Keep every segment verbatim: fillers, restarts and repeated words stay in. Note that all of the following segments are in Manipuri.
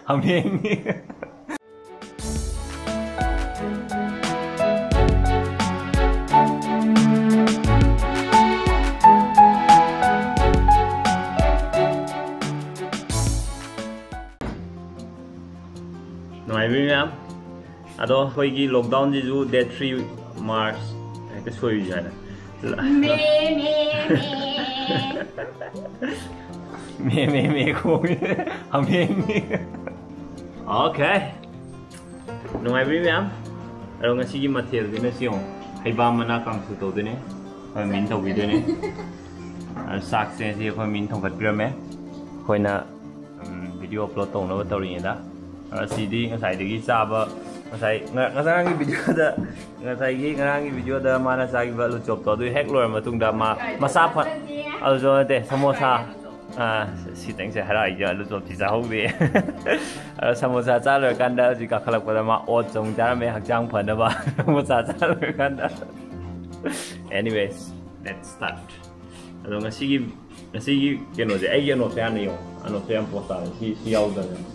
ꯍꯥꯃꯦꯡꯅꯤ꯫ ꯅꯨꯡꯉꯥꯏꯕꯤ ꯃꯌꯥꯝ, ꯑꯗꯣ ꯑꯩꯈꯣꯏꯒꯤ lockdownꯁꯤꯁꯨ date three March, ꯍꯦꯛꯇ ꯁꯣꯏꯕꯤꯁꯨ ꯍꯥꯏꯅ꯫ ꯃꯦ, ꯃꯦ, ꯃꯦ꯫ ꯃꯦ, ꯃꯦ, ꯃꯦ ꯈꯣꯡꯉꯤ꯫ ꯍꯥꯃꯦꯡꯅꯤ꯫ Okay꯫ ꯅꯨꯡꯉꯥꯏꯕꯤ ꯃꯌꯥꯝ? ꯑꯗꯣ ꯉꯁꯤꯒꯤ ꯃꯊꯦꯜꯁꯤꯅ ꯁꯤ ꯌꯦꯡꯉꯣ꯫ ꯍꯩꯕꯥꯝ ꯃꯅꯥ ꯀꯥꯡꯁꯨ ꯇꯧꯗꯣꯏꯅꯦ꯫ ꯑꯩꯈꯣꯏ ꯃꯤꯅ ꯇꯧꯕꯤꯗꯣꯏꯅꯦ꯫ ꯑꯗꯣ ꯆꯥꯛꯁꯦ ꯉꯁꯤ ꯑꯩꯈꯣꯏ ꯃꯤꯅ ꯊꯣꯡꯒꯠꯄꯤꯔꯝꯃꯦ꯫ ꯑꯩꯈꯣꯏꯅ, ꯎꯝ, video upload ꯇꯧꯅꯕ ꯇꯧꯔꯤꯉꯩꯗ꯫ ꯑꯗꯣ ꯁꯤꯗꯤ ꯉꯁꯥꯏꯗꯒꯤ ꯆꯥꯕ, ꯉꯁꯥꯏ, ꯉ-, ꯉꯔꯥꯡꯒꯤ videoꯗ, ꯉꯁꯥꯏꯒꯤ ꯉꯔꯥꯡꯒꯤ videoꯗ ꯃꯥꯅ ꯆꯥꯈꯤꯕ ꯑꯂꯨ ꯆꯣꯞꯇꯣ, ꯑꯗꯨ ꯍꯦꯛ ꯂꯣꯏꯔ ꯃꯇꯨꯡꯗ ꯃꯥ ꯃꯁꯥ ꯐ-, ꯑꯂꯨ ꯆꯣꯞ ꯅꯠꯇꯦ, ꯁꯃꯣꯁꯥ꯫ ꯑꯥ, ꯁꯤꯇꯪꯁꯦ ꯍꯥꯏꯔꯛꯏꯁꯦ, ꯑꯂꯨ ꯆꯣꯞꯇꯤ ꯆꯥꯍꯧꯗꯦ꯫ ꯑꯗꯣ ꯁꯃꯣꯁꯥ ꯆꯥ ꯂꯣꯏꯔꯀꯥꯟꯗ ꯍꯧꯖꯤꯛ ꯀꯥꯈꯠꯂꯛꯄꯗ ꯃꯥ oats ꯑꯃꯨꯛ ꯆꯥꯔꯝꯃꯦ, ꯍꯛꯆꯥꯡ ꯐꯅꯕ꯫ ꯁꯃꯣꯁꯥ ꯆꯥ ꯂꯣꯏꯔꯀꯥꯟꯗ꯫ Anyways, let's start. ꯑꯗꯣ ꯉꯁꯤꯒꯤ, ꯉꯁꯤꯒꯤ ꯀꯩꯅꯣꯁꯦ, ꯑꯩꯒꯤ ꯑꯅꯣꯞꯁꯦ ꯍꯥꯟꯅ ꯌꯦꯡꯉꯣ꯫ ꯑꯅꯣꯞꯁꯦ ꯌꯥꯝ ꯄꯣꯁ ꯇꯥꯔꯦ꯫ ꯁꯤ, ꯁꯤ ꯌꯥꯎꯗꯕꯅꯦ꯫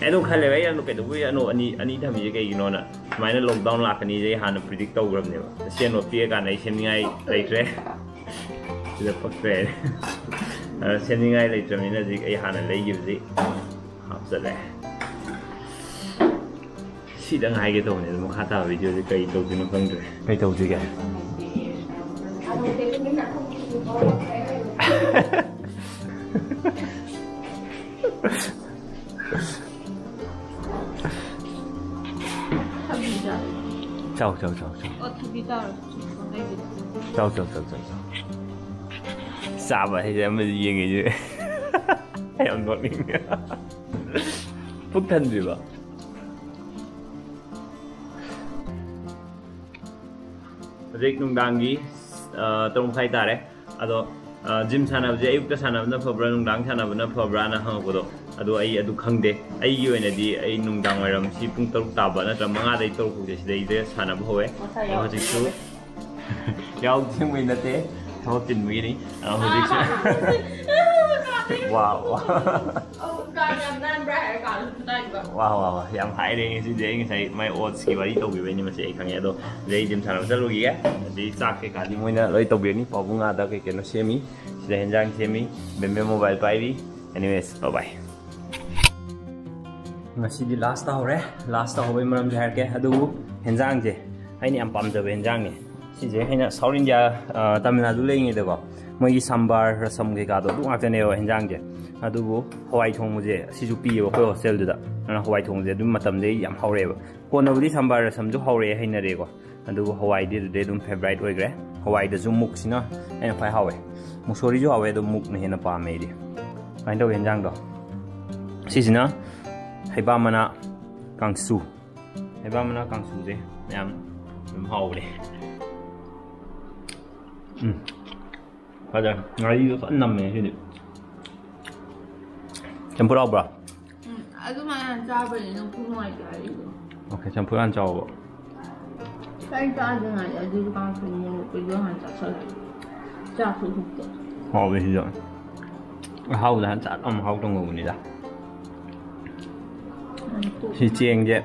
ꯑꯩ ꯑꯗꯨꯝ ꯈꯜꯂꯦꯕ, ꯑꯩ ꯑꯅꯣꯞ ꯀꯩꯗꯧꯕꯒꯤ ꯑꯅꯣꯞ ꯑꯅꯤ, ꯑꯅꯤ ꯊꯝꯃꯤꯁꯦ ꯀꯩꯒꯤꯅꯣꯅ꯫ ꯁꯨꯃꯥꯏꯅ lockdown ꯂꯥꯛꯀꯅꯤꯁꯦ ꯑꯩ ꯍꯥꯟꯅ predict ꯇꯧꯈ꯭ꯔꯕꯅꯦꯕ꯫ ꯁꯤ ꯑꯅꯣꯞ ꯄꯤꯛꯑꯀꯥꯟꯗ ꯑꯩ ꯁꯦꯝꯅꯤꯡꯉꯥꯏ ꯂꯩꯇ꯭ꯔꯦ꯫ ꯁꯤꯗ ꯄꯛꯇ꯭ꯔꯦ꯫ ꯑꯗꯣ ꯁꯦꯝꯅꯤꯡꯉꯥꯏ ꯂꯩꯇ꯭ꯔꯕꯅꯤꯅ ꯍꯧꯖꯤꯛ ꯑꯩ ꯍꯥꯟꯅ ꯂꯩꯈꯤꯕꯁꯤ ꯍꯥꯞꯆꯜꯂꯦ꯫ ꯁꯤꯗꯪ ꯍꯥꯏꯒꯦ ꯇꯧꯕꯅꯦ, ꯑꯗꯣ ꯃꯈꯥ ꯇꯥꯕ videoꯁꯦ ꯀꯔꯤ ꯇꯧꯗꯣꯏꯅꯣ ꯈꯪꯗ꯭ꯔꯦ꯫ ꯀꯩ ꯇꯧꯁꯤꯒꯦ? ꯊꯕꯤ ꯆꯥꯔꯣ꯫ ꯆꯥꯎ, ꯆꯥꯎ, ꯆꯥꯎ, ꯆꯥꯎ꯫ ꯑꯣ, ꯊꯕꯤ ꯆꯥꯔꯣ꯫ ꯆꯥꯎ, ꯆꯥꯎ, ꯆꯥꯎ, ꯆꯥꯎ, ꯆꯥꯎ꯫ ꯆꯥꯕ ꯍꯥꯏꯁꯦ ꯑꯃꯁꯨ ꯌꯦꯡꯉꯤꯁꯦ꯫ ꯌꯥꯝ ꯅꯣꯛꯅꯤꯡꯉꯦ꯫ ꯄꯨꯛ ꯊꯟꯗ꯭ꯔꯤꯕ? ꯍꯧꯖꯤꯛ ꯅꯨꯡꯗꯥꯡꯒꯤ, ꯑ, ꯇꯔꯨꯛ ꯃꯈꯥꯏ ꯇꯥꯔꯦ꯫ ꯑꯗꯣ, ꯑ, gym ꯁꯥꯟꯅꯕꯁꯦ ꯑꯌꯨꯛꯇ ꯁꯥꯟꯅꯕꯅ ꯐꯕ꯭ꯔꯥ, ꯅꯨꯡꯗꯥꯡ ꯁꯥꯟꯅꯕꯅ ꯐꯕ꯭ꯔꯥꯅ ꯍꯪꯉꯛꯄꯗꯣ, ꯑꯗꯣ ꯑꯩ ꯑꯗꯨ ꯈꯪꯗꯦ꯫ ꯑꯩꯒꯤ ꯑꯣꯏꯅꯗꯤ ꯑꯩ ꯅꯨꯡꯗꯥꯡ ꯋꯥꯏꯔꯝ ꯁꯤ ꯄꯨꯡ ꯇꯔꯨꯛ ꯇꯥꯕ ꯅꯠꯇ꯭ꯔꯒ ꯃꯉꯥꯗꯩ ꯇꯔꯨꯛ ꯐꯥꯎꯁꯦ ꯁꯤꯗꯩꯗ ꯁꯥꯟꯅꯕ ꯍꯧꯋꯦ꯫ ꯃꯁꯥ ꯑꯗꯣ ꯌꯥꯎ-, ꯍꯧꯖꯤꯛꯁꯨ ꯌꯥꯎ ꯊꯦꯡꯕꯩ ꯅꯠꯇꯦ, ꯊꯕꯛ ꯆꯤꯟꯕꯒꯤꯅꯤ꯫ ꯑ, ꯍꯧꯖꯤꯛꯁꯨ꯫ ꯑꯥ! ꯋꯥ, ꯋꯥ꯫ ꯑꯧ꯫ ꯌꯥꯝ ꯅꯥꯟꯕ꯭ꯔꯥ ꯍꯥꯏꯔ ꯀꯥꯟꯗ ꯅꯥꯟꯕ꯫ ꯋꯥ ꯋꯥ ꯋꯥ, ꯌꯥꯝ ꯍꯥꯏꯔꯦ ꯉꯁꯤꯗꯤ꯫ ꯑꯩ ꯉꯁꯥꯏ ꯃꯥꯏ ꯑꯣꯠꯁꯀꯤ ꯋꯥꯔꯤ ꯇꯧꯈꯤꯕꯩꯅꯤ ꯃꯁꯤ, ꯑꯩ ꯈꯪꯉꯦ꯫ ꯑꯗꯣ ꯑꯗꯩ ꯖꯤꯝ ꯁꯥꯟꯅꯕ ꯆꯠꯂꯨꯈꯤꯒꯦ꯫ ꯑꯗꯩ ꯆꯥꯛ ꯀꯩꯀꯥꯗꯤ ꯃꯣꯏꯅ ꯂꯣꯏ ꯇꯧꯕꯤꯔꯅꯤ꯫ ꯄꯥꯕꯨꯡ ꯑꯥꯗ ꯀꯩ ꯀꯩꯅꯣ ꯁꯦꯝꯃꯤ, ꯁꯤꯗ ꯍꯦꯟꯖꯥꯡ ꯁꯦꯝꯃꯤ, ꯕꯦꯝꯕꯦꯝ ꯃꯣꯕꯥꯏꯜ ꯄꯥꯏꯔꯤ꯫ Anyways, bye bye꯫ ꯉꯁꯤꯗꯤ ꯂꯥꯁ ꯇꯥꯍꯧꯔꯦ꯫ ꯂꯥꯁ ꯇꯥꯍꯧꯕꯩ ꯃꯔꯝꯁꯦ ꯍꯥꯏꯔꯛꯀꯦ꯫ ꯑꯗꯨꯕꯨ ꯍꯦꯟꯖꯥꯡꯁꯦ ꯑꯩꯅ ꯌꯥꯝ ꯄꯥꯝꯖꯕ ꯍꯦꯟꯖꯥꯡꯅꯦ꯫ ꯁꯤꯁꯦ ꯑꯩꯅ ꯁꯥꯎꯠ ꯏꯟꯗꯤꯌꯥ, ꯑ, ꯇꯥꯃꯤꯜ ꯅꯥꯗꯨ ꯂꯩꯔꯤꯉꯩꯗꯀꯣ, ꯃꯣꯏꯒꯤ ꯁꯝꯕꯥꯔ, ꯔꯁꯝ ꯀꯩꯀꯥꯗꯣ ꯑꯗꯨ ꯉꯥꯛꯇꯅꯦꯕ ꯍꯦꯟꯖꯥꯡꯁꯦ꯫ ꯑꯗꯨꯕꯨ ꯍꯋꯥꯏ ꯊꯣꯡꯕꯁꯦ ꯁꯤꯁꯨ ꯄꯤꯌꯦꯕ ꯑꯩꯈꯣꯏ ꯍꯣꯁꯇꯦꯜꯗꯨꯗ꯫ ꯑꯗꯨꯅ ꯍꯋꯥꯏ ꯊꯣꯡꯕꯁꯦ ꯑꯗꯨꯝ ꯃꯇꯝꯗꯩ ꯌꯥꯝ ꯍꯧꯔꯛꯑꯦꯕ꯫ ꯀꯣꯟꯅꯕꯨꯗꯤ ꯁꯝꯕꯥꯔ ꯔꯁꯝꯁꯨ ꯍꯧꯔꯛꯑꯦ, ꯍꯩꯅꯔꯦꯀꯣ꯫ ꯑꯗꯨꯕꯨ ꯍꯋꯥꯏꯗꯤ ꯑꯗꯨꯗꯩ ꯑꯗꯨꯝ ꯐꯦꯚꯔꯥꯏꯠ ꯑꯣꯏꯈ꯭ꯔꯦ꯫ ꯍꯋꯥꯏꯗꯁꯨ ꯃꯨꯛꯁꯤꯅ ꯑꯩꯅ ꯈ꯭ꯋꯥꯏ ꯍꯥꯎꯋꯦ꯫ ꯃꯨꯛꯁꯣꯔꯤꯁꯨ ꯍꯥꯎꯋꯦ, ꯑꯗꯣ ꯃꯨꯛꯅ ꯍꯦꯟꯅ ꯄꯥꯝꯃꯦ ꯑꯩꯗꯤ꯫ ꯀꯃꯥꯏꯅ ꯇꯧꯒꯦ ꯍꯦꯟꯖꯥꯡꯗꯣ? ꯁꯤꯁꯤꯅ ꯍꯩꯕꯥ ꯃꯅꯥ ꯀꯥꯡꯁꯨ꯫ ꯍꯩꯕꯥ ꯃꯅꯥ ꯀꯥꯡꯁꯨꯁꯦ ꯌꯥꯝ ꯑꯗꯨꯝ ꯍꯥꯎꯕꯅꯦ꯫ ꯎꯝ꯫ ꯐꯖꯔꯦ꯫ ꯉꯥꯔꯤꯗꯣ ꯐꯖꯅ ꯅꯝꯃꯦ ꯉꯁꯤꯗꯤ꯫ ꯆꯝꯐꯨꯠ ꯍꯥꯎꯕ꯭ꯔꯥ? ꯎꯝ, ꯑꯗꯨꯃꯥꯏꯅ ꯆꯥꯕꯅꯤ ꯅꯪ ꯄꯨꯛ ꯅꯨꯡꯉꯥꯏꯇꯦ ꯍꯥꯏꯔꯤꯗꯣ꯫ ꯑꯣꯀꯦ, ꯆꯝꯐꯨꯠ ꯍꯥꯟꯅ ꯆꯥꯎꯕ꯫ ꯀꯩꯝ ꯆꯥꯗ꯭ꯔꯤꯉꯩꯗ ꯑꯗꯨ ꯀꯥꯡꯁꯨ ꯃꯣꯔꯣꯛꯀꯤꯗꯣ ꯍꯥꯟꯅ ꯆꯥꯁꯜꯂꯦ꯫ ꯆꯥꯛꯁꯨ ꯍꯨꯞꯇꯦ꯫ ꯍꯥꯎꯋꯦ ꯁꯤꯁꯨ꯫ ꯑꯍꯥꯎꯕꯗ ꯍꯥꯟꯅ ꯆꯥꯛ ꯑꯃ ꯍꯥꯎ ꯇꯧꯉꯧꯕꯅꯤꯗ꯫ ꯎꯝ, ꯄꯨꯛ ꯁꯤ ꯆꯦꯡꯁꯦ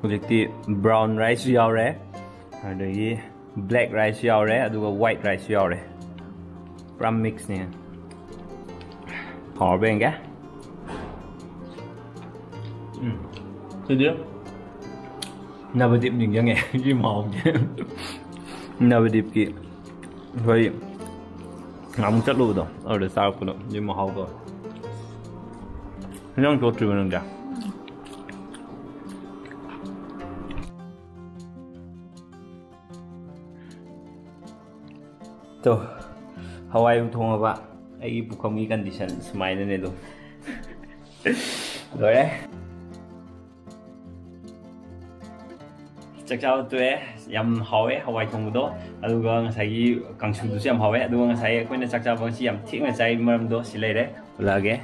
ꯍꯧꯖꯤꯛꯇꯤ brown rice ꯁꯨ ꯌꯥꯎꯔꯦ, ꯑꯗꯒꯤ black rice ꯁꯨ ꯌꯥꯎꯔꯦ, ꯑꯗꯨꯒ white rice ꯁꯨ ꯌꯥꯎꯔꯦ꯫ ꯄꯨꯔꯥ mix ꯅꯦ꯫ ꯍꯥꯎꯔꯕ ꯌꯦꯡꯒꯦ꯫ ꯎꯝ꯫ ꯁꯤꯗꯤ ꯅꯕꯗꯤꯞ ꯅꯤꯡꯁꯤꯡꯉꯦ꯫ ꯁꯤ ꯃꯍꯥꯎꯁꯦ꯫ ꯅꯕꯗꯤꯞꯀꯤ ꯑꯩꯈꯣꯏ ꯑꯃꯨꯛ ꯆꯠꯂꯨꯕꯗꯣ, ꯑꯗꯨꯗ ꯆꯥꯔꯛꯄꯗꯣ꯫ ꯁꯤ ꯃꯍꯥꯎꯗꯣ꯫ ꯅꯪ ꯆꯣꯠꯇ꯭ꯔꯤꯕ ꯅꯪꯗꯤ? ꯇꯣ, ꯍꯋꯥꯏꯕꯨ ꯊꯣꯡꯉꯕ꯫ ꯑꯩꯒꯤ ꯄꯨꯈꯝꯒꯤ condition ꯁꯨꯃꯥꯏꯅꯅꯦ ꯑꯗꯨꯝ꯫ ꯂꯣꯏꯔꯦ꯫ ꯆꯥꯛ ꯆꯥꯕ ꯇꯣꯛꯑꯦ꯫ ꯌꯥꯝ ꯍꯥꯎꯋꯦ ꯍꯋꯥꯏ ꯊꯣꯡꯕꯗꯣ, ꯑꯗꯨꯒ ꯉꯁꯥꯏꯒꯤ ꯀꯥꯡꯁꯨꯗꯨꯁꯨ ꯌꯥꯝ ꯍꯥꯎꯋꯦ꯫ ꯑꯗꯨꯒ ꯉꯁꯥꯏ ꯑꯩꯈꯣꯏꯅ ꯆꯥꯛ ꯆꯥꯕ ꯉꯁꯤ ꯌꯥꯝ ꯊꯦꯡꯅ ꯆꯥꯏ, ꯃꯔꯝꯗꯣ ꯁꯤ ꯂꯩꯔꯦ꯫ ꯎꯠꯂꯛꯑꯒꯦ꯫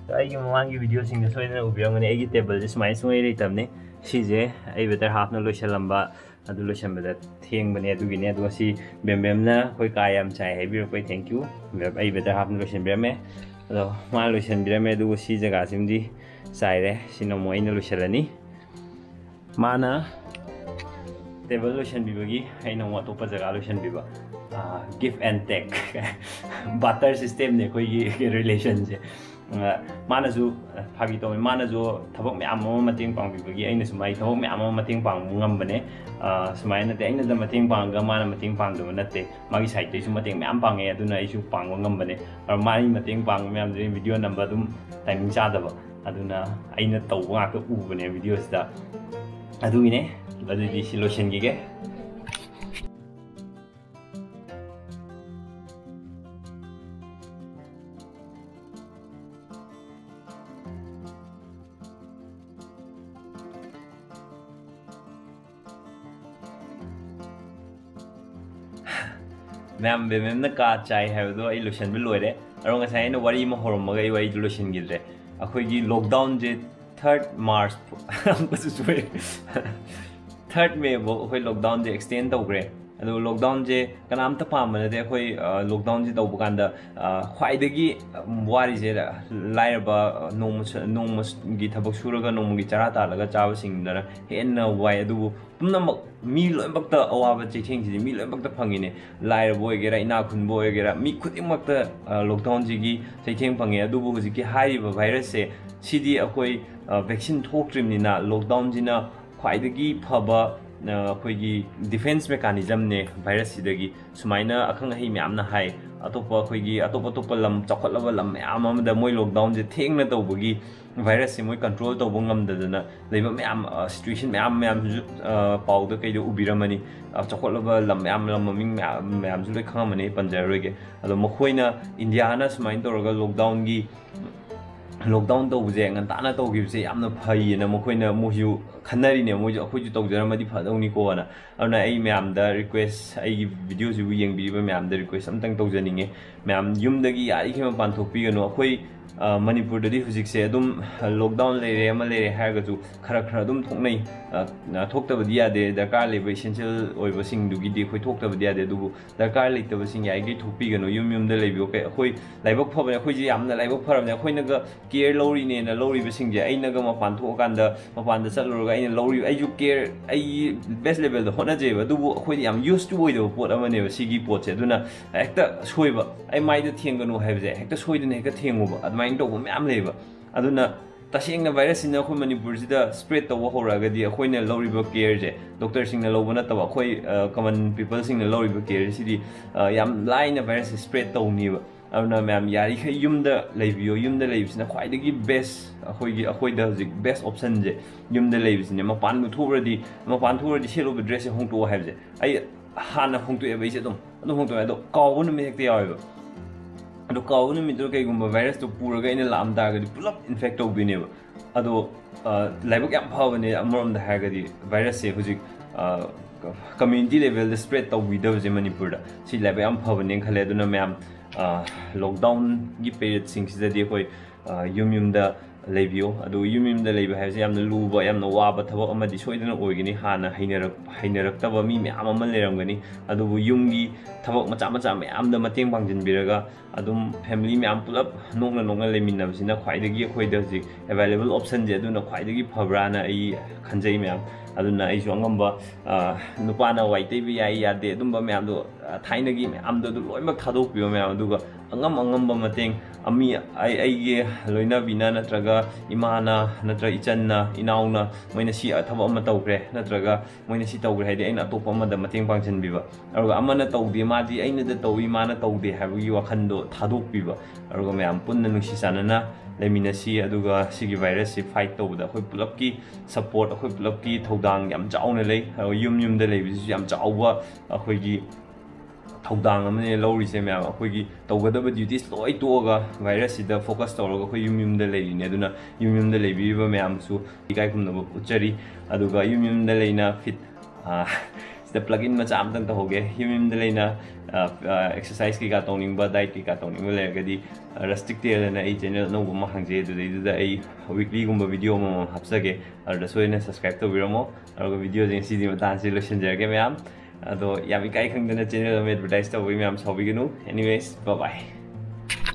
ꯑꯗꯣ ꯑꯩꯒꯤ ꯃꯃꯥꯡꯒꯤ video ꯁꯤꯡꯗ ꯁꯣꯏꯗꯅ ꯎꯕꯤꯔꯝꯒꯅꯤ, ꯑꯩꯒꯤ table ꯁꯦ ꯁꯨꯃꯥꯏꯅ ꯁꯨꯡꯂꯩ ꯂꯩꯇꯕꯅꯤ꯫ ꯁꯤꯁꯦ ꯑꯩ better half ꯅ ꯂꯣꯏꯁꯤꯜꯂꯝꯕ, ꯑꯗꯨ ꯂꯣꯏꯁꯤꯟꯕꯗ ꯊꯦꯡꯕꯅꯦ, ꯑꯗꯨꯒꯤꯅꯦ꯫ ꯑꯗꯨꯒ ꯁꯤ ꯕꯦꯝꯕꯦꯝꯅ ꯑꯩꯈꯣꯏ ꯀꯥ ꯌꯥꯝ ꯆꯥꯏ ꯍꯥꯏꯕꯤꯔꯛꯄꯩ thank you꯫ ꯑꯩ better half ꯅ ꯂꯣꯏꯁꯤꯟꯕꯤꯔꯝꯃꯦ꯫ ꯑꯗꯣ ꯃꯥꯅ ꯂꯣꯏꯁꯤꯟꯕꯤꯔꯝꯃꯦ, ꯑꯗꯨꯒ ꯁꯤ ꯖꯒꯥꯁꯤꯃꯗꯤ ꯆꯥꯏꯔꯦ꯫ ꯁꯤꯅ ꯑꯃꯨꯛ ꯑꯩꯅ ꯂꯣꯏꯁꯤꯜꯂꯅꯤ꯫ ꯃꯥꯅ ꯇꯦꯕꯜ ꯂꯣꯏꯁꯤꯟꯕꯤꯕꯒꯤ ꯑꯩꯅ ꯑꯃꯨꯛ ꯑꯇꯣꯞꯄ ꯖꯒꯥ ꯂꯣꯏꯁꯤꯟꯕꯤꯕ꯫ Give and take, barter system ꯅꯦ ꯑꯩꯈꯣꯏꯒꯤ relation ꯁꯦ꯫ ꯃꯥꯅꯁꯨ, ꯐꯥꯒꯤ ꯇꯧꯋꯦ, ꯃꯥꯅꯁꯨ ꯊꯕꯛ ꯃꯌꯥꯝ ꯑꯃ ꯃꯇꯦꯡ ꯄꯥꯡꯕꯤꯕꯒꯤ ꯑꯩꯅꯁꯨ ꯃꯥꯒꯤ ꯊꯕꯛ ꯃꯌꯥꯝ ꯑꯃ ꯃꯇꯦꯡ ꯄꯥꯡꯕ ꯉꯝꯕꯅꯦ꯫ ꯁꯨꯃꯥꯏꯅ ꯅꯠꯇꯦ, ꯑꯩꯅꯗ ꯃꯇꯦꯡ ꯄꯥꯡꯉꯒ ꯃꯥꯅ ꯃꯇꯦꯡ ꯄꯥꯡꯗꯕ ꯅꯠꯇꯦ, ꯃꯥꯒꯤ side ꯇꯩꯁꯨ ꯃꯇꯦꯡ ꯃꯌꯥꯝ ꯄꯥꯡꯉꯦ, ꯑꯗꯨꯅ ꯑꯩꯁꯨ ꯄꯥꯡꯕ ꯉꯝꯕꯅꯦ꯫ ꯑꯗꯣ ꯃꯥꯒꯤ ꯃꯇꯦꯡ ꯄꯥꯡꯕ ꯃꯌꯥꯝꯗꯨꯗꯤ video ꯅꯝꯕ ꯑꯗꯨꯝ timing ꯆꯥꯗꯕ, ꯑꯗꯨꯅ ꯑꯩꯅ ꯇꯧꯕ ꯉꯥꯛꯇ ꯎꯕꯅꯦ video ꯁꯤꯗ꯫ ꯑꯗꯨꯒꯤꯅꯦ꯫ ꯑꯗꯨꯗꯤ ꯁꯤ ꯂꯣꯏꯁꯤꯟꯈꯤꯒꯦ꯫ ꯃꯌꯥꯝ, ꯕꯦꯃꯦꯝꯅ ꯀꯥ ꯆꯥꯏ ꯍꯥꯏꯕꯗꯣ ꯑꯩ ꯂꯣꯏꯁꯤꯟꯕ ꯂꯣꯏꯔꯦ꯫ ꯑꯗꯣ ꯉꯁꯥꯏ ꯑꯩꯅ ꯋꯥꯔꯤ ꯑꯃ ꯍꯧꯔꯝꯃꯒ ꯑꯩ ꯋꯥꯔꯤꯗꯨ ꯂꯣꯏꯁꯤꯟꯈꯤꯗ꯭ꯔꯦ꯫ ꯑꯩꯈꯣꯏꯒꯤ lockdown ꯁꯦ third March ꯑꯃꯨꯛꯀꯁꯨ ꯁꯣꯏꯔꯦ꯫ Third May ꯐꯥꯎ ꯑꯩꯈꯣꯏ lockdown ꯁꯦ extend ꯇꯧꯈ꯭ꯔꯦ꯫ ꯑꯗꯣ lockdown ꯁꯦ ꯀꯅꯥꯝꯇ ꯄꯥꯝꯕ ꯅꯠꯇꯦ꯫ ꯑꯩꯈꯣꯏ, ꯑ, lockdown ꯁꯦ ꯇꯧꯕ ꯀꯥꯟꯗ, ꯑ, ꯈ꯭ꯋꯥꯏꯗꯒꯤ ꯋꯥꯔꯤꯁꯦ ꯂꯥꯏꯔꯕ, ꯑ, ꯅꯣꯡꯃ ꯁ-, ꯅꯣꯡꯃꯒꯤ ꯊꯕꯛ ꯁꯨꯔꯒ ꯅꯣꯡꯃꯒꯤ ꯆꯔꯥ ꯇꯥꯜꯂꯒ ꯆꯥꯕꯁꯤꯡꯗꯨꯅ ꯍꯦꯟꯅ ꯋꯥꯏ꯫ ꯑꯗꯨꯕꯨ ꯄꯨꯝꯅꯃꯛ, ꯃꯤ ꯂꯣꯏꯅꯃꯛꯇ ꯑꯋꯥꯕ ꯆꯩꯊꯦꯡꯁꯤꯗꯤ ꯃꯤ ꯂꯣꯏꯅꯃꯛꯇ ꯐꯪꯉꯤꯅꯦ꯫ ꯂꯥꯏꯔꯕ ꯑꯣꯏꯒꯦꯔꯥ, ꯏꯅꯥꯛ ꯈꯨꯟꯕ ꯑꯣꯏꯒꯦꯔꯥ, ꯃꯤ ꯈꯨꯗꯤꯡꯃꯛꯇ, ꯑ, lockdown ꯁꯤꯒꯤ ꯆꯩꯊꯦꯡ ꯐꯪꯉꯦ꯫ ꯑꯗꯨꯕꯨ ꯍꯧꯖꯤꯛꯀꯤ ꯍꯥꯏꯔꯤꯕ virus ꯁꯦ, ꯁꯤꯗꯤ ꯑꯩꯈꯣꯏ, ꯑ, vaccine ꯊꯣꯛꯇ꯭ꯔꯤꯕꯅꯤꯅ lockdown ꯁꯤꯅ ꯈ꯭ꯋꯥꯏꯗꯒꯤ ꯐꯕ, ꯑ, ꯑꯩꯈꯣꯏꯒꯤ defense mechanism ꯅꯦ virus ꯁꯤꯗꯒꯤ꯫ ꯁꯨꯃꯥꯏꯅ ꯑꯈꯪ ꯑꯍꯩ ꯃꯌꯥꯝꯅ ꯍꯥꯏ꯫ ꯑꯇꯣꯞꯄ ꯑꯩꯈꯣꯏꯒꯤ ꯑꯇꯣꯞ ꯑꯇꯣꯞꯄ ꯂꯝ, ꯆꯥꯎꯈꯠꯂꯕ ꯂꯝ ꯃꯌꯥꯝ ꯑꯃꯗ ꯃꯣꯏ lockdown ꯁꯦ ꯊꯦꯡꯅ ꯇꯧꯕꯒꯤ virus ꯁꯦ ꯃꯣꯏ control ꯇꯧꯕ ꯉꯝꯗꯗꯅ ꯂꯩꯕ ꯃꯌꯥꯝ, ꯑ, situation ꯃꯌꯥꯝ ꯃꯌꯥꯝꯁꯨ, ꯑ, ꯄꯥꯎꯗ ꯀꯩꯗ ꯎꯕꯤꯔꯝꯃꯅꯤ꯫ ꯑ, ꯆꯥꯎꯈꯠꯂꯕ ꯂꯝ ꯃꯌꯥꯝ, ꯂꯝ ꯃꯃꯤꯡ ꯃꯌꯥꯝ, ꯃꯌꯥꯝꯁꯨ ꯂꯣꯏ ꯈꯪꯉꯝꯃꯅꯤ, ꯑꯩ ꯄꯟꯖꯔꯔꯣꯏꯒꯦ꯫ ꯑꯗꯣ ꯃꯈꯣꯏꯅ, ꯏꯟꯗꯤꯌꯥꯅ ꯁꯨꯃꯥꯏꯅ ꯇꯧꯔꯒ lockdown ꯒꯤ, lockdown ꯇꯧꯕꯁꯦ ꯉꯟꯇꯥꯅ ꯇꯧꯈꯤꯕꯁꯦ ꯌꯥꯝꯅ ꯐꯩꯌꯦꯅ ꯃꯈꯣꯏꯅ, ꯃꯣꯏꯁꯨ ꯈꯟꯅꯔꯤꯅꯦ, ꯃꯣꯏꯁꯨ ꯑꯩꯈꯣꯏꯁꯨ ꯇꯧꯖꯔꯝꯃꯗꯤ ꯐꯗꯧꯅꯤꯀꯣꯅ꯫ ꯑꯗꯨꯅ ꯑꯩ ꯃꯌꯥꯝꯗ request, ꯑꯩꯒꯤ video ꯁꯤꯕꯨ ꯌꯦꯡꯕꯤꯔꯤꯕ ꯃꯌꯥꯝꯗ request ꯑꯝꯇꯪ ꯇꯧꯖꯅꯤꯡꯉꯦ꯫ ꯃꯌꯥꯝ ꯌꯨꯝꯗꯒꯤ ꯌꯥꯔꯤꯈꯩ ꯃꯄꯥꯟ ꯊꯣꯛꯄꯤꯒꯅꯨ꯫ ꯑꯩꯈꯣꯏ, ꯑ, ꯃꯅꯤꯄꯨꯔꯗꯗꯤ ꯍꯧꯖꯤꯛꯁꯦ ꯑꯗꯨꯝ lockdown ꯂꯩꯔꯦ, ꯑꯃ ꯂꯩꯔꯦ ꯍꯥꯏꯔꯒꯁꯨ ꯈꯔ ꯈꯔ ꯑꯗꯨꯝ ꯊꯣꯛꯅꯩ꯫ ꯑ, ꯑ, ꯊꯣꯛꯇꯕꯗꯤ ꯌꯥꯗꯦ, ꯗꯔꯀꯥꯔ ꯂꯩꯕ essential ꯑꯣꯏꯕꯁꯤꯡꯗꯨꯒꯤꯗꯤ ꯑꯩꯈꯣꯏ ꯊꯣꯛꯇꯕꯗꯤ ꯌꯥꯗꯦ꯫ ꯑꯗꯨꯕꯨ ꯗꯔꯀꯥꯔ ꯂꯩꯇꯕꯁꯤꯡ ꯌꯥꯔꯤꯈꯩ ꯊꯣꯛꯄꯤꯒꯅꯨ, ꯌꯨꯝ ꯌꯨꯝꯗ ꯂꯩꯕꯤꯌꯨ꯫ ꯀꯩ-, ꯑꯩꯈꯣꯏ ꯂꯥꯏꯕꯛ ꯐꯕꯅꯦ, ꯑꯩꯈꯣꯏꯁꯦ ꯌꯥꯝꯅ ꯂꯥꯏꯕꯛ ꯐꯔꯕꯅꯦ꯫ ꯑꯩꯈꯣꯏꯅꯒ care ꯂꯧꯔꯤꯅꯦꯅ ꯂꯧꯔꯤꯕꯁꯤꯡꯁꯦ, ꯑꯩꯅꯒ ꯃꯄꯥꯟ ꯊꯣꯛꯑꯀꯥꯟꯗ, ꯃꯄꯥꯟꯗ ꯆꯠꯂꯨꯔꯒ ꯑꯩꯅ ꯂꯧꯔꯤꯕ, ꯑꯩꯁꯨ care, ꯑꯩꯒꯤ best levelꯗ ꯍꯣꯠꯅꯖꯩꯕ, ꯑꯗꯨꯕꯨ ꯑꯩꯈꯣꯏꯗꯤ ꯌꯥꯝ used to ꯑꯣꯏꯗꯕ ꯄꯣꯠ ꯑꯃꯅꯦꯕ ꯁꯤꯒꯤ ꯄꯣꯠꯁꯦ꯫ ꯑꯗꯨꯅ ꯍꯦꯛꯇ ꯁꯣꯏꯕ, ꯑꯩ ꯃꯥꯏꯗ ꯊꯦꯡꯒꯅꯨ ꯍꯥꯏꯕꯁꯦ ꯍꯦꯛꯇ ꯁꯣꯏꯗꯅ ꯍꯦꯛꯇ ꯊꯦꯡꯉꯨꯕ, ꯑꯗꯨꯃꯥꯏꯅ ꯇꯧꯕ ꯃꯌꯥꯝ ꯂꯩꯌꯦꯕ꯫ ꯑꯗꯨꯅ ꯇꯁꯦꯡꯅ virusꯁꯤꯅ ꯑꯩꯈꯣꯏ ꯃꯅꯤꯄꯨꯔꯁꯤꯗ spread ꯇꯧꯕ ꯍꯧꯔꯛꯑꯒꯗꯤ, ꯑꯩꯈꯣꯏꯅ ꯂꯧꯔꯤꯕ careꯁꯦ, doctorꯁꯤꯡꯅ ꯂꯧꯕ ꯅꯠꯇꯕ, ꯑꯩꯈꯣꯏ, ꯑ, common peopleꯁꯤꯡꯅ ꯂꯧꯔꯤꯕ careꯁꯤꯗꯤ, ꯑ, ꯌꯥꯝ ꯂꯥꯏꯅ virusꯁꯦ spread ꯇꯧꯅꯤꯕ꯫ ꯑꯗꯨꯅ ꯃꯌꯥꯝ ꯌꯥꯔꯤꯈꯩ ꯌꯨꯝꯗ ꯂꯩꯕꯤꯌꯣ꯫ ꯌꯨꯝꯗ ꯂꯩꯕꯁꯤꯅ ꯈ꯭ꯋꯥꯏꯗꯒꯤ best꯫ ꯑꯩꯈꯣꯏꯒꯤ, ꯑꯩꯈꯣꯏꯗ ꯍꯧꯖꯤꯛ best optionꯁꯦ ꯌꯨꯝꯗ ꯂꯩꯕꯁꯤꯅꯦ꯫ ꯃꯄꯥꯟꯕꯨ ꯊꯣꯛꯎꯔꯗꯤ, ꯃꯄꯥꯟ ꯊꯣꯛꯎꯔꯗꯤ ꯁꯦꯠꯂꯨꯕ dressꯁꯦ ꯍꯣꯡꯇꯣꯛꯑꯣ ꯍꯥꯏꯕꯁꯦ ꯑꯩ ꯍꯥꯟꯅ ꯍꯣꯡꯇꯣꯛꯑꯦꯕ꯫ ꯑꯩꯁꯦ ꯑꯗꯨꯝ, ꯑꯗꯨꯝ ꯍꯣꯡꯇꯣꯛꯑꯦ꯫ ꯑꯗꯣ ꯀꯥꯎꯕ ꯅꯨꯃꯤꯠ ꯍꯦꯛꯇ ꯌꯥꯎꯋꯦꯕ꯫ ꯑꯗꯣ ꯀꯥꯎꯕ ꯅꯨꯃꯤꯠꯇꯨꯗ ꯀꯩꯒꯨꯝꯕ virusꯇꯣ ꯄꯨꯔꯒ ꯑꯩꯅ ꯂꯥꯛꯑꯝ ꯇꯥꯔꯒꯗꯤ ꯄꯨꯂꯞ infect ꯇꯧꯗꯣꯏꯅꯦꯕ꯫ ꯑꯗꯣ, ꯑ, ꯂꯥꯏꯕꯛ ꯌꯥꯝ ꯐꯕꯅꯦ ꯑꯃꯔꯣꯝꯗ ꯍꯥꯏꯔꯒꯗꯤ, virusꯁꯦ ꯍꯧꯖꯤꯛ, ꯑ, community levelꯗ spread ꯇꯧꯕꯤꯗꯕꯁꯦ ꯃꯅꯤꯄꯨꯔꯗ, ꯁꯤ ꯂꯥꯏꯕꯛ ꯌꯥꯝ ꯐꯕꯅꯦꯅ ꯈꯜꯂꯦ꯫ ꯑꯗꯨꯅ ꯃꯌꯥꯝ, ꯑ, lockdownꯒꯤ periodꯁꯤꯡꯁꯤꯗꯗꯤ ꯑꯩꯈꯣꯏ, ꯑ, ꯌꯨꯝ ꯌꯨꯝꯗ ꯂꯩꯕꯤꯌꯣ꯫ ꯑꯗꯨ ꯌꯨꯝ ꯌꯨꯝꯗ ꯂꯩꯕ ꯍꯥꯏꯕꯁꯦ ꯌꯥꯝꯅ ꯂꯨꯕ, ꯌꯥꯝꯅ ꯋꯥꯕ ꯊꯕꯛ ꯑꯃꯗꯤ ꯁꯣꯏꯗꯅ ꯑꯣꯏꯒꯅꯤ꯫ ꯍꯥꯟꯅ ꯍꯩꯅꯔꯛ-, ꯍꯩꯅꯔꯛꯇꯕ ꯃꯤ ꯃꯌꯥꯝ ꯑꯃ ꯂꯩꯔꯝꯒꯅꯤ꯫ ꯑꯗꯨꯕꯨ ꯌꯨꯝꯒꯤ ꯊꯕꯛ ꯃꯆꯥ ꯃꯆꯥ ꯃꯌꯥꯝꯗ ꯃꯇꯦꯡ ꯄꯥꯡꯁꯤꯟꯕꯤꯔꯒ ꯑꯗꯨꯝ family ꯃꯌꯥꯝ ꯄꯨꯂꯞ ꯅꯣꯛꯅ ꯅꯣꯛꯅ ꯂꯩꯃꯤꯟꯅꯕꯁꯤꯅ ꯈ꯭ꯋꯥꯏꯗꯒꯤ ꯑꯩꯈꯣꯏꯗ ꯍꯧꯖꯤꯛ available optionꯁꯦ ꯑꯗꯨꯅ ꯈ꯭ꯋꯥꯏꯗꯒꯤ ꯐꯕ꯭ꯔꯥꯅ ꯑꯩ ꯈꯟꯖꯩ ꯃꯌꯥꯝ꯫ ꯑꯗꯨꯅ ꯑꯩꯁꯨ ꯑꯉꯝꯕ, ꯑ, ꯅꯨꯄꯥꯅ ꯋꯥꯏ ꯇꯩꯕ ꯌꯥꯏ ꯌꯥꯗꯦ ꯑꯗꯨꯝꯕ ꯃꯌꯥꯝꯗꯣ, ꯑ, ꯊꯥꯏꯅꯒꯤ ꯃꯌꯥꯝꯗꯣ ꯑꯗꯨ ꯂꯣꯏꯅꯃꯛ ꯊꯥꯗꯣꯛꯄꯤꯌꯣ ꯃꯌꯥꯝ꯫ ꯑꯗꯨꯒ ꯑꯉꯝ ꯑꯉꯝꯕ ꯃꯇꯦꯡ, ꯑ, ꯃꯤ, ꯑꯩ, ꯑꯩꯒꯤ ꯂꯣꯏꯅꯕꯤꯅ ꯅꯠꯇ꯭ꯔꯒ ꯏꯃꯥꯅ ꯅꯠꯇ꯭ꯔꯒ ꯏꯆꯟꯅ, ꯏꯅꯥꯎꯅ, ꯃꯣꯏꯅ ꯁꯤ ꯊꯕꯛ ꯑꯃ ꯇꯧꯈ꯭ꯔꯦ ꯅꯠꯇ꯭ꯔꯒ ꯃꯣꯏꯅ ꯁꯤ ꯇꯧꯈ꯭ꯔꯦ ꯍꯥꯏꯗꯤ ꯑꯩꯅ ꯑꯇꯣꯞꯄ ꯑꯃꯗ ꯃꯇꯦꯡ ꯄꯥꯡꯁꯤꯟꯕꯤꯕ꯫ ꯑꯗꯨꯒ ꯑꯃꯅ ꯇꯧꯗꯦ, ꯃꯥꯗꯤ ꯑꯩꯅꯗ ꯇꯧꯏ, ꯃꯥꯅ ꯇꯧꯗꯦ ꯍꯥꯏꯕꯒꯤ ꯋꯥꯈꯜꯗꯣ ꯊꯥꯗꯣꯛꯄꯤꯕ꯫ ꯑꯗꯨꯒ ꯃꯌꯥꯝ ꯄꯨꯟꯅ ꯅꯨꯡꯁꯤ ꯆꯥꯟꯅꯅ ꯂꯩꯃꯤꯟꯅꯁꯤ꯫ ꯑꯗꯨꯒ ꯁꯤꯒꯤ virusꯁꯤ fight ꯇꯧꯕꯗ ꯑꯩꯈꯣꯏ ꯄꯨꯂꯞꯀꯤ support, ꯑꯩꯈꯣꯏ ꯄꯨꯂꯞꯀꯤ ꯊꯧꯗꯥꯡ ꯌꯥꯝ ꯆꯥꯎꯅ ꯂꯩ꯫ ꯑꯗꯨꯒ ꯌꯨꯝ ꯌꯨꯝꯗ ꯂꯩꯕꯁꯤꯁꯨ ꯌꯥꯝ ꯆꯥꯎꯕ ꯑꯩꯈꯣꯏꯒꯤ ꯊꯧꯗꯥꯡ ꯑꯃꯅꯦ ꯂꯧꯔꯤꯁꯦ ꯃꯌꯥꯝ꯫ ꯑꯩꯈꯣꯏꯒꯤ ꯇꯧꯒꯗꯕ duties ꯂꯣꯏ ꯇꯣꯛꯑꯒ virusꯁꯤꯗ focus ꯇꯧꯔꯒ ꯑꯩꯈꯣꯏ ꯌꯨꯝ ꯌꯨꯝꯗ ꯂꯩꯔꯤꯅꯦ꯫ ꯑꯗꯨꯅ ꯌꯨꯝ ꯌꯨꯝꯗ ꯂꯩꯕꯤꯔꯤꯕ ꯃꯌꯥꯝꯁꯨ ꯏꯀꯥꯏ ꯈꯨꯝꯅꯕ ꯎꯠꯆꯔꯤ꯫ ꯑꯗꯨꯒ ꯌꯨꯝ ꯌꯨꯝꯗ ꯂꯩꯅ feet, ꯑ, ꯁꯤꯗ plug in ꯃꯆꯥ ꯑꯃꯇꯪ ꯇꯧꯍꯧꯒꯦ꯫ ꯌꯨꯝ ꯌꯨꯝꯗ ꯂꯩꯅ ꯑꯦꯛꯁꯔꯁꯥꯏꯁ ꯀꯩꯀꯥ ꯇꯧꯅꯤꯡꯕ, ꯗꯥꯏꯠ ꯀꯩꯀꯥ ꯇꯧꯅꯤꯡꯕ ꯂꯩꯔꯒꯗꯤ ꯔꯁꯇꯤꯛ ꯇꯦꯜ ꯍꯥꯏꯅ ꯑꯩ ꯆꯦꯅꯦꯜ ꯑꯅꯧꯕ ꯑꯃ ꯍꯥꯡꯖꯩ꯫ ꯑꯗꯨꯗꯩꯗꯨꯗ ꯑꯩ ꯋꯤꯛꯂꯤꯒꯨꯝꯕ ꯚꯤꯗꯤꯑꯣ ꯑꯃꯃꯝ ꯍꯥꯞꯆꯒꯦ꯫ ꯑꯗꯨꯗꯁꯨ ꯑꯩꯅ ꯁꯕꯁꯀ꯭ꯔꯥꯏꯕ ꯇꯧꯕꯤꯔꯝꯃꯣ꯫ ꯑꯗꯨꯒ ꯚꯤꯗꯤꯑꯣꯁꯦ ꯉꯁꯤꯗꯤ ꯃꯇꯥꯡꯁꯤ ꯂꯣꯏꯁꯤꯟꯖꯔꯒꯦ ꯃꯌꯥꯝ꯫ ꯑꯗꯣ ꯌꯥꯝ ꯏꯀꯥꯏ ꯈꯪꯗꯅ ꯆꯦꯅꯦꯜ ꯑꯃ ꯑꯦꯗꯚꯔꯇꯥꯏꯁ ꯇꯧꯕꯒꯤ ꯃꯌꯥꯝ ꯁꯥꯎꯕꯤꯒꯅꯨ꯫ Anyways, bye bye꯫